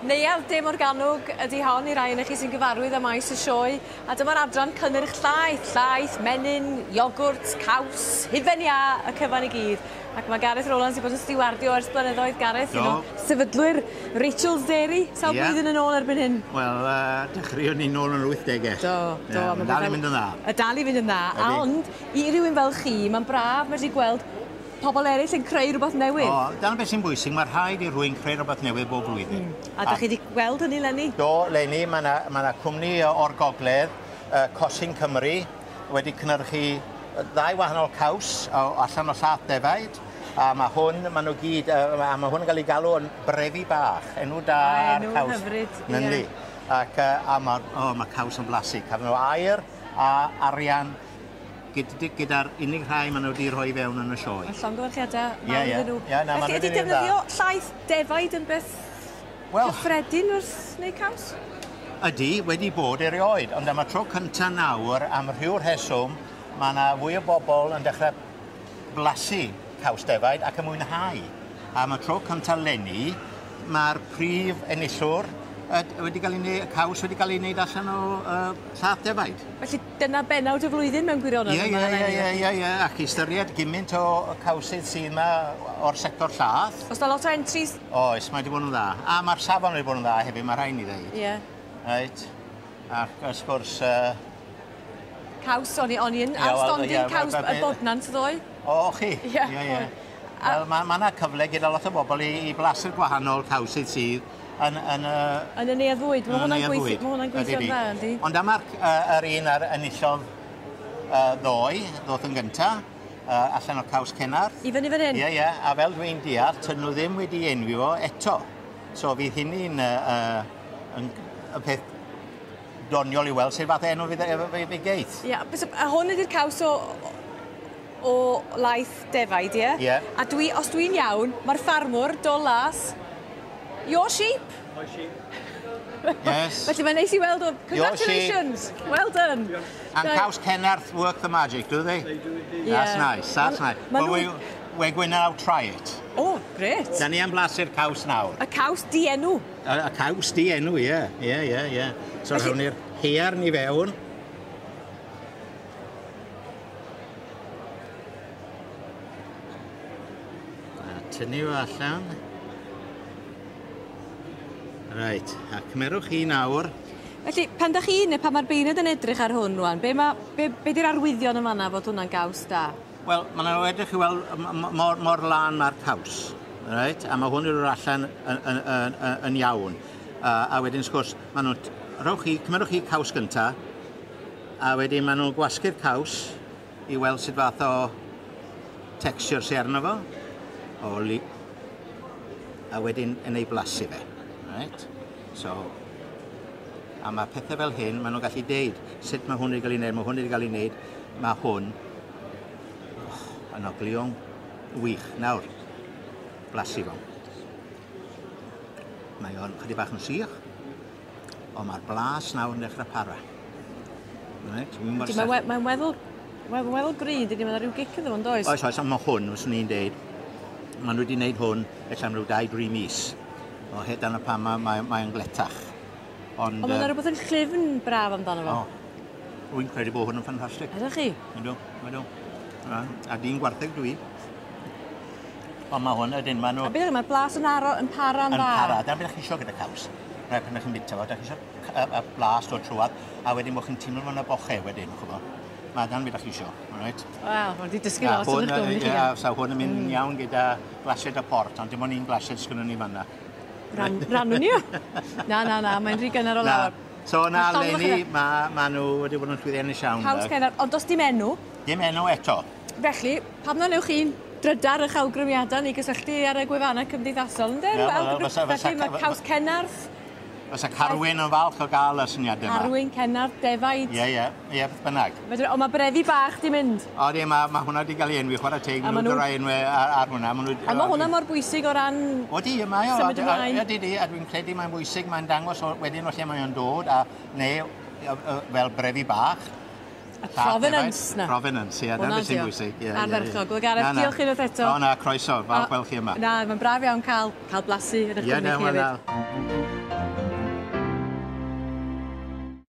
Neuadd De Morgannwg ydi hon i rai ohonoch chi sy'n gyfarwydd â maes y sioe a dyma'r adran cynnyrch llaeth, llaeth, menyn, iogwrt, caws, hufen iâ, y cyfan i gyd. Ac mae Gareth Rowlands wedi bod yn stiwardio ers blynyddoedd. Gareth, un o sefydlwyr Rachel's Dairy, sawl yeah. blwyddyn yn ôl erbyn hyn? Wel, dechreuon ni nôl yn yr 80au. Do, do. Yeah, mae'n dal i fynd yn dda. Y dal i fynd yn dda, ond i rywun fel chi, mae'n braf medru gweld pobl eraill yn creu rhywbeth newydd. O, dyna beth sy'n bwysig, mae rhaid i rhywun creu rhywbeth newydd bob blwyddyn. A da chi wedi gweld hynny 'leni? Do, 'leni, mae yna ma cwmni o'r gogledd, Cosyn Cymru, wedi cynhyrchu ddau wahanol caws o, allan o llath defaid. A mae hwn, maen nhw gyd, a mae hwn yn cael ei galw yn brefi bach, enw da ar caws. Enw hyfryd, ie. Yndi. Ac, a mae, oh, mae caws yn blasu. Cafon nhw aur a arian gyda'r unig rhai maen nhw wedi rhoi fewn yn y sioe. Mae llongyfarchiadau mawr iddyn nhw. Ie, na, Felly, ydy defnyddio llaeth defaid yn beth cyffredin wrth wneud caws? Ydy, wedi bod erioed, ond am y tro cyntaf nawr, am rhyw rheswm, mae yna fwy o bobl yn dechrau blasu caws defaid ac yn mwynhau. Am y tro cyntaf 'leni, mae'r prif enillwr wedi cael ei wneud, caws wedi cael ei wneud allan o llath defaid. Felly dyna bennawd y flwyddyn mewn gwirionedd? Ie, ie, ie, ie, ie, ac i ystyried gymaint o cawsydd sydd yma o'r sector llath. Oes 'na lot o entries? Oes, mae wedi bod yn dda. A mae'r safon wedi bod yn dda hefyd, mae rhaid ni ddeud. Ie. Reit. Ac wrth gwrs... Caws, o'n i, o'n i yn ar stondin caws y Bodnant ddoe. O, chi? Ie. Ie, ie. Wel, mae yna cyfle gyda lot o bobl i blasu'r gwahanol cawsydd sydd yn y... Yn y neuadd fwyd. Mae hwnna'n gweithio, mae hwnna'n gweithio'n dda, yndi? Ond am yr un ar enillodd ddoe, ddoth yn gynta, allan o caws Cenarth. I fyny fan hyn? Ie, ie, a fel dwi'n deall, tyn nhw ddim wedi enwi fo eto. So fydd hynny'n y peth doniol i weld sut fath enw fydd geith. Ie, a hwn ydy'r caws o laeth defaid, ie? Ie. A dwi, os dwi'n iawn, mae'r ffarmwr, Dol Las, your sheep. My sheep. Yes. Felly mae'n neis i weld o. Congratulations. Well done. And Caws Cenarth work the magic, do they? They do indeed. Yeah. That's nice, that's nice. Ma Well, we're going to now try it. Oh, great. Da ni am blasu'r caws nawr. Y caws dienw. Y caws dienw, ie. Ie, ie, ie. So rhawn ni'r haearn i fewn. A tynnu fo allan. Reit, a cymerwch chi nawr. Felly, pan da chi, neu pan mae'r beirniad yn edrych ar hwn rwan, be, ma, be, be di'r arwyddion yn fanna fod hwnna'n gaws da? Wel, maen nhw edrych i weld mor lân mae'r caws. Right? A mae hwn yn dod allan yn iawn. A wedyn, wrth gwrs, maen nhw'n... Rhowch chi, cymerwch chi caws gynta, a wedyn maen nhw'n gwasgu'r caws i weld sut fath o texture sy arno fo. O, li... A wedyn yn ei blasu fe. Right? So, a mae pethau fel hyn, maen nhw'n gallu deud sut mae hwn wedi cael ei wneud, mae hwn wedi cael ei wneud, mae hwn yn ogleuo'n wych. Nawr, blasu fo. Mae o'n chydig bach yn sych, ond mae'r blas nawr yn dechrau para. Right? Mae'n weddol, mae'n weddol gry, dydy, mae'n rhyw gic iddo fo'n does? Oes, oes, ond mae hwn, fyswn i'n deud, maen nhw wedi gwneud hwn ella am ryw 2-3 mis. O, hyd dyna pam mae'n mae, mae gletach. Ond mae'n rhywbeth yn llyfn braf amdano fo. O, rwy'n credu bod hwn yn ffantastig. Ydych chi? Ydw, ydw. A dyn gwartheg dwi. Ond mae hwn, ydyn, maen nhw... A beth mae'r blas yn aro, yn para'n Yn dda. para. Dyna beth chi isio gyda caws. Rhaid pan ydych chi'n bita fo, ydych chi isio y blas dod trwad, a wedyn bod chi'n teimlo fo'n y bochau wedyn, ch'bo. Mae dyna beth chi isio, alright? Wel, mae wedi dysgu lot yn eich gwmni chi. Ie, sa hwn yn mynd iawn gyda glasied o port, ond dim ond un glasied sgynnon ni fanna. Rannwn ni o. Na, na, na, mae'n rhy gynnar o lawer. So na, leni, mae ma nhw wedi bod yn llwyddiannus iawn. Caws Cenarth, ond does dim enw. Dim enw eto. Felly, pam na newch chi'n drydar eich awgrymiadau ni gysylltu ar y gwefannau cymdeithasol, ynde? Felly mae Caws Cenarth. Fysa Carwyn yn falch o gael y syniadau yma. Carwyn, Cenarth, defaid. Ie, ie, ie, beth bynnag. Ond mae brefi bach di mynd. O, di, mae hwnna wedi cael ei enwi, chwarae teg, maen nhw'n rhoi enwi ar hwnna. A mae hwnna mor bwysig o ran O, di, mae o. Symud ymlaen. Ydy, di, a dwi'n credu mae'n bwysig, mae'n dangos wedyn o lle mae o'n dod, a neu fel brefi bach. Y provenance 'na. Provenance, ie, dyna beth sy'n bwysig. Ie, Ardderchog. Wel Gareth, diolch unwaith eto. O na, croeso, falch gweld chi yma. Na, mae'n braf iawn cael, cael blasu yn eich gwmni chi hefyd.